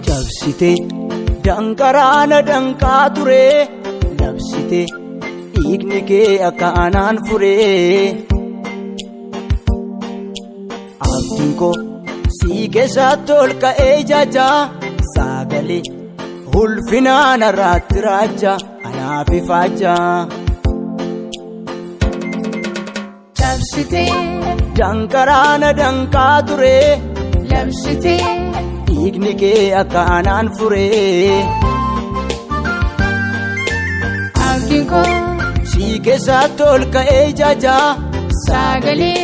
Cabsite danqaraana danqaa ture, labsite dhiigni kee akka anaan fure. Abdiin koo si keessatti ol ka'ee jaaja, sagalee ulfinaan irratti raaja, anaaf ifaaja. Cabsitee Danqaraana danqaa ture, labsitee dhiigni kee akka anaan fure. Abdiin koo Si keessatti ol ka'ee jaaja, sagalee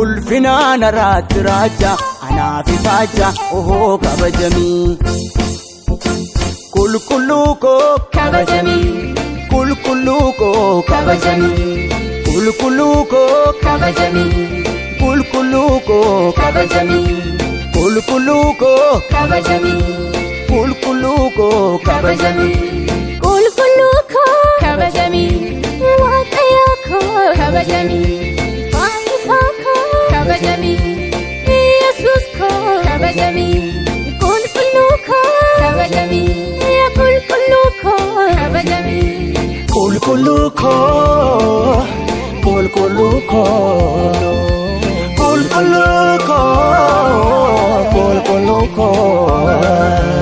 ulfinaan irratti raaja, anaaf ifaaja, ohoo kabajamii. Qulqulluu koo kabajamii, qulqulluu koo kabajamii, qulqulluu koo kabajamii, qulqulluu koo kabajamii, qulqulluu koo kabajamii, qulqulluu koo kabajamii, Qulqulluu koo kabajamii, Waaqayyo koo kabajamii, Fayyisaa koo kabajamii, Yesuus koo kabajamii, Qulqulluu koo kabajamii, Qulqulluu koo kabajamii, Qulqulluu koo, qulqulluu koo, qulqulluu koo, qulqulluu koo.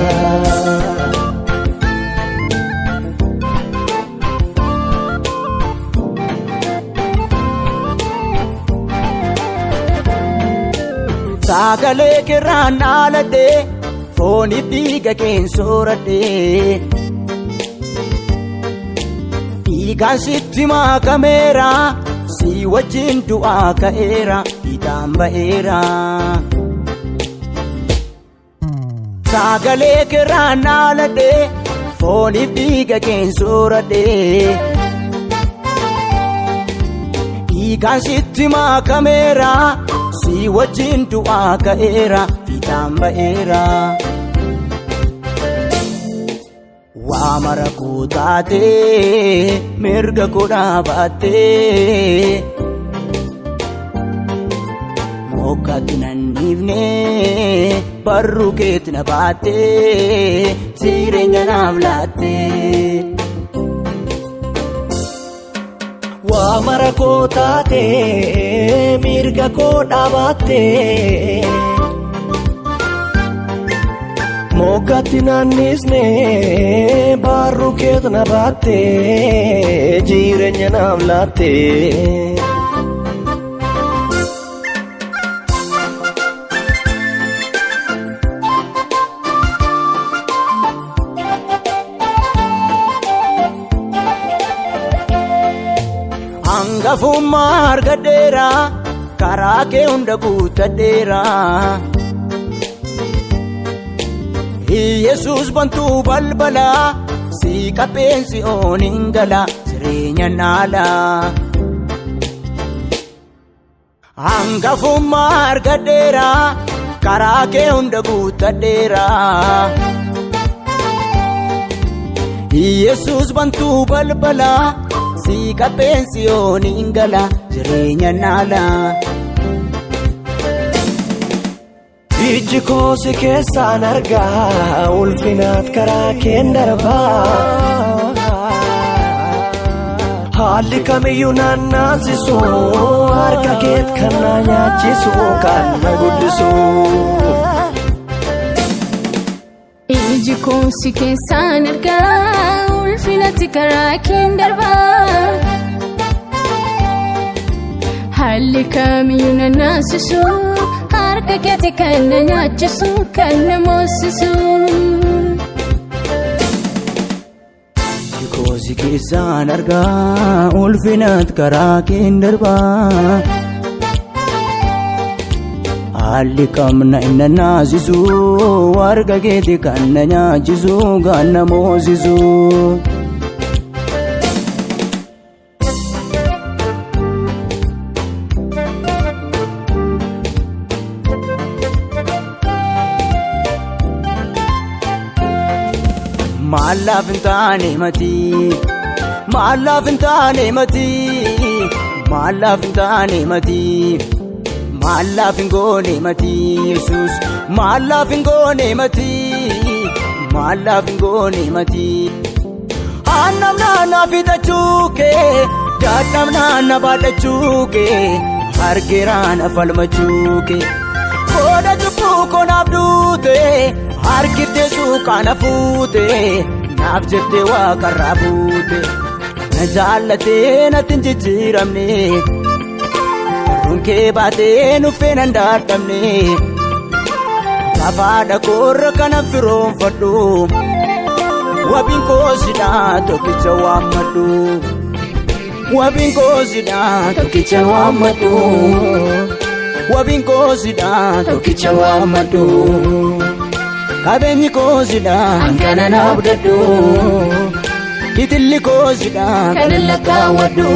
Sagalee keerraan dhaaladhee, fooniif dhiiga keen sooradhee. Dhiigaan sitti makameera, si wajjin du'aa ka'eera, fiixaan ba'eera. Sagalee keerraan dhaaladhee, fooniif dhiiga keen sooradhee. Dhiigaan sitti makameera, si wajjin du'aa ka'eera, fiixaan ba'eera. Waa mara koo taatee, mirga koo dhaabattee, mokkaatti nan dhiifnee, barruu keetti na baattee, jireenya naaf laattee. Waa mara koo taatee, mirga koo dhaabattee, moggaatti naannisnee, barruu keet na baattee, jireenya naaf laattee. Hangafummaa argadheera, karaa kee hunda guuttadheera. Yesuus bantuu balbala, si qapheensi oon hin gala, jireenya naala. Hangafummaa argadheera, karaa kee hunda guuttadheera. Yesuus bantuu balbala, si qapheensi oon hin gala, jireenya naala. Ijji koo si keessaan argaa, ulfinaat karaa keen darbaa. Haalli kamiyyuu naan naasisu, harka keet kan na nyaachisu, kan na guddisu. Iji koo si keessaan argaa, ulfinatti karaa keen darbaa. Haalli kamiyyuu na naasisu, harka keeti kan na nyaachisu, kan na moosisu. Iji koo si Si keessaan argaa ulfinat karaa keen darbaa. Haalli qabna inni naasisu harka keeti kan na nyaachisu kan na moosisu. Maalaaf hin taane matii, maalaaf hin taane matii, maalaaf hin taane matii, maalaaf hin goone matii Yesuus, maalaaf hin goone matii, maalaaf hin goone matii. Annamnaa na fitachuu kee, dadhabnaa na baadhachuu kee, harkeeraa na falmachuu kee. Qooda cubbuu koonaaf duute, harkiftee suuqaana fuute, naaf jettee waaqarraa buute. Na jaallatee natti hin jijjiiramne, barruun kee baatee nuffee nan dadhabne. Kafaadha koorra kanan firoonfadhu, wabiin koosidhaa tokkicha waammadhu. Wabiin koosidhaa tokkicha waammadhu. Wabiin koosidhaa tokkicha waammadhu. Qabeenyi koosidhaa Kana na abdadhu kitilli koosidhaa kanan lakkaawwadhu.